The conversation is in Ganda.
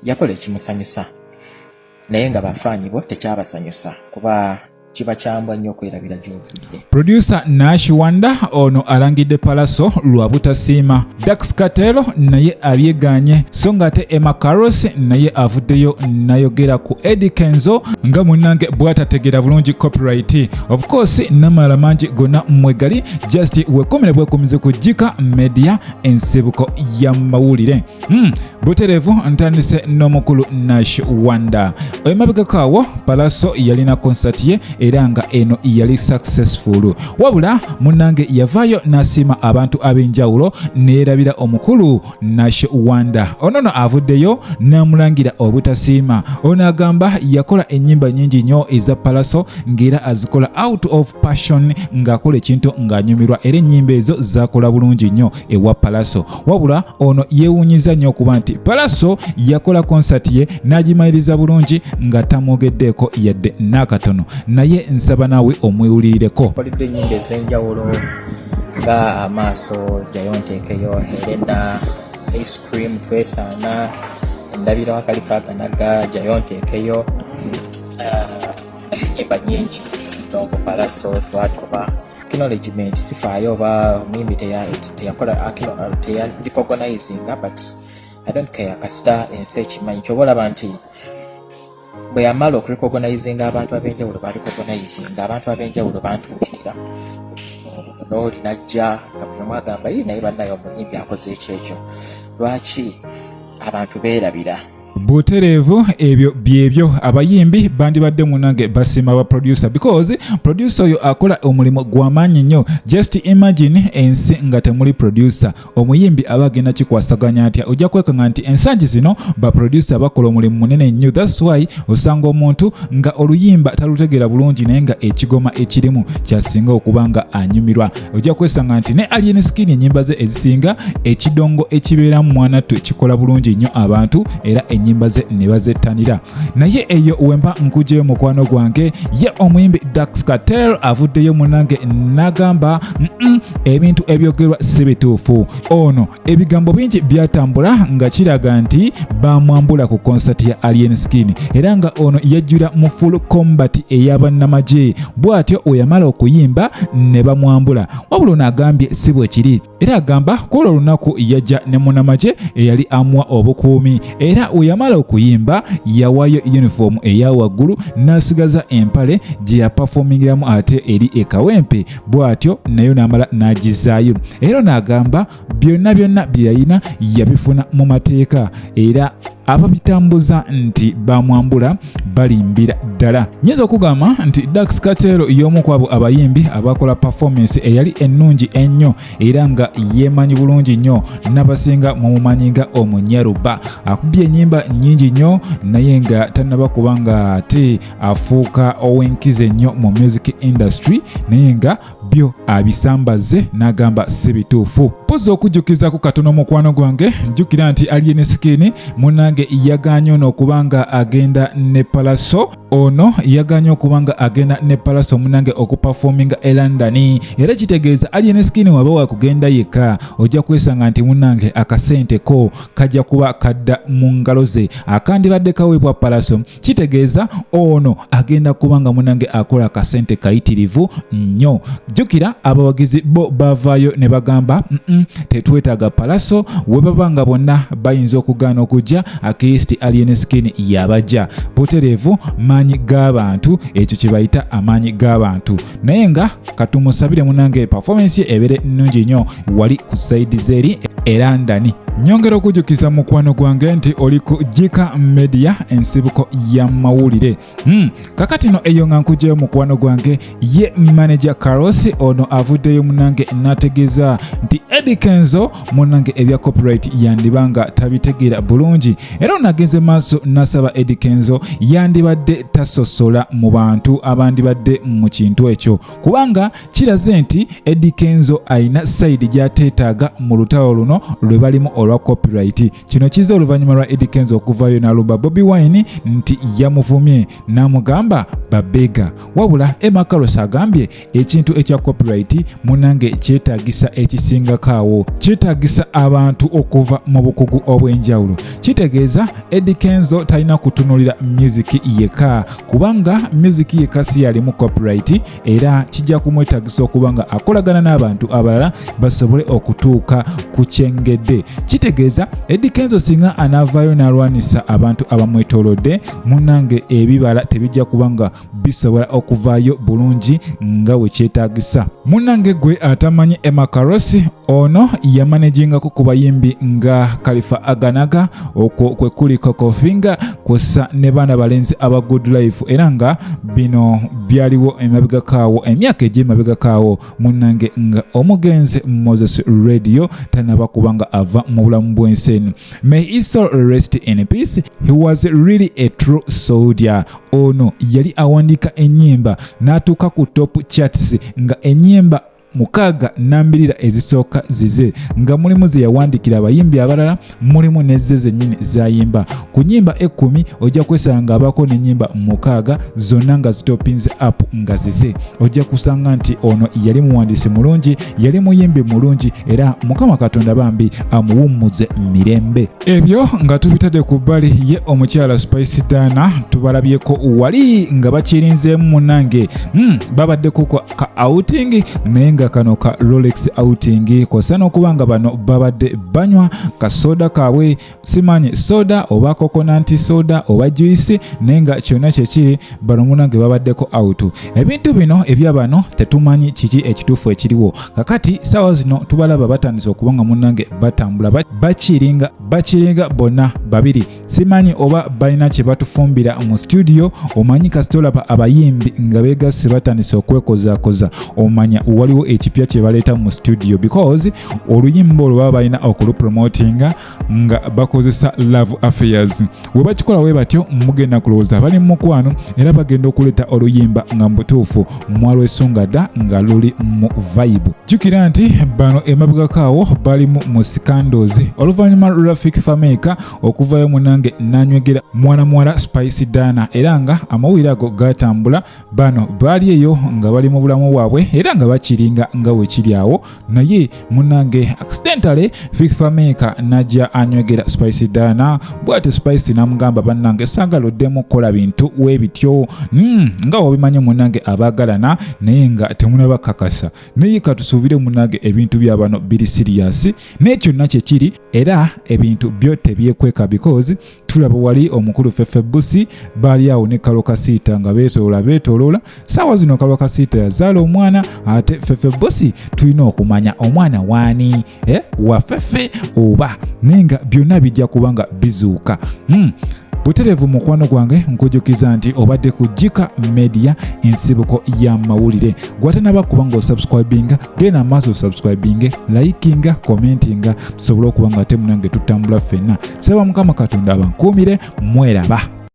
Yakola ekimusanyusa, naye nga bafaanyi bo tekyabasanyusa, kuba kiba kyambwa nnyo okwerabira gy'ovudde. Producer Nash Wonder ono alangidde Pallaso lwa butasiima. Dax Kartel naye abyeganye, so ng'ate Emma Carlos naye avuddeyo nayogera ku Eddy Kenzo nga munnange bw'atategeera bulungi copyright. Of course n'amalala mangi gonna mwegali, just wekumire bwekumize ku Jika Media, ensibuko y'amawulire. Butereevu ntandise n'omukulu Nash Wonder. Emabegako awo Pallaso yalina concert ye era nga eno yali successful, wabula munnange yavaayo n'asiima abantu ab'enjawulo neerabira omukulu Nash Wonder. Ono no avuddeyo n'amulangira obutasiima. Ono agamba yakola ennyimba nnyingi nnyo eza Pallaso ng'era azikola out of passion, ng'akola ekintu ng'anyumirwa, era ennyimba ezo zakola bulungi nnyo ewa Pallaso. Wabula ono yeewuunyiza nnyo okuba nti Pallaso yakola concert ye n'agimaliriza bulungi nga tamwogeddeeko yadde n'akatono. Naye nsaba naawe omwewulirireko. Koleddwa ennyimba ez'enjawulo nga Amaaso, Jayo Nteekeyo, Helena, Ice Cream, Twesaana, Endabira, Wakalifa Aganaga, Jayo Nteekeyo, ennyimba nnyingi, Ndongo, Pallaso, Twatoba. Acknowledgement, sifaayo oba omuyimbi teyakola teyarecognizinga, but I don't care, kasita ensi ekimanyi. Kyoba olaba nti bwe yamala okurecognizinga abantu ab'enjawulo, barecognizinga abantu ab'enjawulo bantuukirira n'oli najja nga buli omu agamba, "Ye naye bannaye omuyimbi akoze ekyekyo." Lwaki abantu beerabira? Butereevu ebyo byebyo abayimbi bandibadde munange basiima ba producer, because producer oyo akola omulimu gw'amaanyi nnyo. Just imagine ensi nga temuli producer, omuyimbi aba agenda kikwasaganya atya? Ojja kwekanga nti ensangi zino ba producer bakola omulimu munene nnyo. That's why osanga omuntu nga oluyimba talutegeera bulungi, naye nga ekigoma ekirimu kyasinga okuba nga anyumirwa. Ojja kwesanga nti ne Alien Skin ennyimba ze ezisinga ekidongo ekibeeramu mwanattu kikola bulungi nnyo abantu, era ennyimba ze ne bazettanira. Naye eyo wemba nkugyeyo mukwano gwange, ye omuyimbi Dax Kartel avuddeyo munange n'agamba, ebintu ebyogerwa si bituufu." Ono ebigambo bingi byatambula nga kiraga nti bamwambula ku concert ya Alien Skin, era nga ono yajjula mu full combat ey'abannamagye, bw'atyo we yamala okuyimba ne bamwambula. Wabula ono agambye si bwe kiri, era agamba ku olwo olunaku yajja ne munnamagye eyali amuwa obukuumi, era we yamala okuyimba yawayo uniform eya waggulu n'asigaza empale gye yaperformingiramu ate eri e Kawempe, bw'atyo nayo n'amala n'agizaayo. Era ono agamba byonna byonna bye yalina yabifuna mu mateeka, era ababitambuza nti bamwambula balimbira ddala. Nyinza okugamba nti Dax Kartel y'omu ku abo abayimbi abakola performance eyali ennungi ennyo, era nga yeemanyi bulungi nnyo, n'abasinga mumumanyi nga omunyaruba. Akubye ennyimba nnyingi nnyo, naye nga tannaba kuba nga ate afuuka ow'enkizo ennyo mu music industry, naye nga byo abisambaze n'agamba si bituufu. Mpozi okujjukizaku katono mukwano gwange, njjukira nti Alien Skin munnange yagaanye ono okuba nga agenda ne Pallaso. Ono yagaanye okuba nga agenda ne Pallaso munnange okuperforminga e London, era kitegeeza Alien Skin waba wakugenda yekka, ojja kwesanga nti munnange akasente ko kajja kuba kadda mu ngalo ze akandibadde kaweebwa Pallaso. Kitegeeza ono agenda kuba nga munnange akola akasente kayitirivu nnyo. Jjukira abawagizi bo bavaayo ne bagamba, "Tetwetaaga Pallaso." We baba nga bonna bayinza okugaana okujja, at least Alien Skin yabajja butereevu. Maanyi g'abantu, ekyo kye bayita amaanyi g'abantu. Naye nga katumusabire munange performance ye ebeere nnungi nnyo wali ku side z'eri e London. Nyongera okujjukiza mukwano gwange nti oli ku Jika Media, ensibuko y'amawulire. Kakati no eyo nga nkugyeyo mukwano gwange, ye manager Carlos ono avuddeyo munange n'ategeeza nti Eddy Kenzo munange ebya copyright yandiba nga tabitegeera bulungi, era ono agenze maaso n'asaba Eddy Kenzo yandibadde tasosola mu bantu abandibadde mu kintu ekyo, kubanga kiraze nti Eddy Kenzo alina side gy'ateetaaga mu lutalo luno lwe balimu olwa copyright. Kino kiza oluvannyuma lwa Eddy Kenzo okuvaayo n'alumba Bobi Wine nti yamuvumye n'amugamba Babega. Wabula Emma Carlos agambye ekintu ekya copyright munange kyetaagisa ekisingako awo, kyetaagisa abantu okuva mu bukugu obw'enjawulo. Kitegeeza Eddy Kenzo talina kutunulira music yekka, kubanga music yekka si yalimu copyright, era kijja kumwetaagisa okuba nga akolagana n'abantu abalala basobole okutuuka ku kyengedde. Kitegeeza Eddy Kenzo singa anaavaayo n'alwanisa abantu abamwetoolodde, munnange ebibala tebijja kuba nga bisobola okuvaayo bulungi nga we kyetaagisa. Munnange gwe atamanyi Emma Carlos, ono yamanejingako ku bayimbi nga Khalifa Aganaga, okwo kwe kuli Coco Finger kwossa ne baana balenzi aba Good Life, era nga bino byaliwo emabegakaawo emyaka egy'emabegakaawo munnange nga omugenzi Moses Radio tanaba kuba nga ava mu bulamu bw'ensi eno. May his soul rest in peace. He was really a true soldier. Ono yali awandiika ennyimba n'atuuka ku top charts nga ennyimba 6 nambirira ezisooka zize, nga mulimu ze yawandiikira abayimbi abalala, mulimu nezze zennyini zayimba. Ku nnyimba 10 ojja kwesanga abaako n'ennyimba 6 zonna nga zitopinze up nga zize. Ojja kusanga nti ono yali muwandiisi mulungi, yali muyimbi mulungi, era Mukama Katonda bambi amuwummuze mirembe. Ebyo nga tubitadde ku bbali, ye omukyala Spice Diana tubalabyeko wali nga bakirinzeemu munnange, babaddeko ka outing, naye nga kano ka Rolex outing, kw'ossa n'okuba nga bano babadde banywa ka soda kaabwe, simanyi soda oba coconut soda oba juice, naye nga kyonna kyekiri bano munnange babaddeko out. Ebintu bino ebya bano tetumanyi kiki ekituufu ekiriwo. Kakati saawa zino tubalaba batandise okuba nga munnange batambula bakiringa bonna babiri, simanyi oba balina kye batufumbira mu studio. Omanyi kasita olaba abayimbi nga beegasse batandise okwekozaakoza, omanya waliwo ekipya kye baleeta mu studio, because oluyimba olwo baba balina okulupromotinga nga bakozesa love affairs. We bakikola we batyo mugenda kulowooza bali mu mukwano, era bagenda okuleeta oluyimba nga mu butuufu mwalwesunga dda nga luli mu vibe. Jjukira nti bano emabegako awo balimu mu scandals oluvannyuma lwa Fik Fameica okuvayo munange nanywegera mwana muwala Spice Diana, era nga amawulire ago gatambula. Bano baali eyo nga bali mu bulamu bwabwe era nga bakiringa nga wekiri awo, naye munange accidentally Fik Fameica najja anywegera Spice Diana. Bwatyo Spice namugamba, bannange saagala oddemu kukola bintu webityo, nga obimanyi munange abaagalana naye nga temunabakakasa, naye katusuubire munange ebintu bya bano biri serious, naye kyonna kyekiri era ebintu byo tebyekweka, because tulaba wali omukulu Fefe Busi baali awo ne Karole Kasita nga beetoloola beetoloola. Saawa zino Karole Kasita yazaala omwana, ate Fefe Busi tulina okumanya omwana waani, wa Fefe oba, naye nga byonna bijja kuba nga bizuuka. Butereevu mukwano gwange, nkujjukiza nti obadde ku Jika Media, ensibuko y'amawulire. Gwatanaba kuba nga osubscribinga, genda amaaso osubscribinge, likinga, commentinga, tusobole okuba nga ate munange tutambula ffenna. Saba Mukama Katonda abankuumire, mweraba.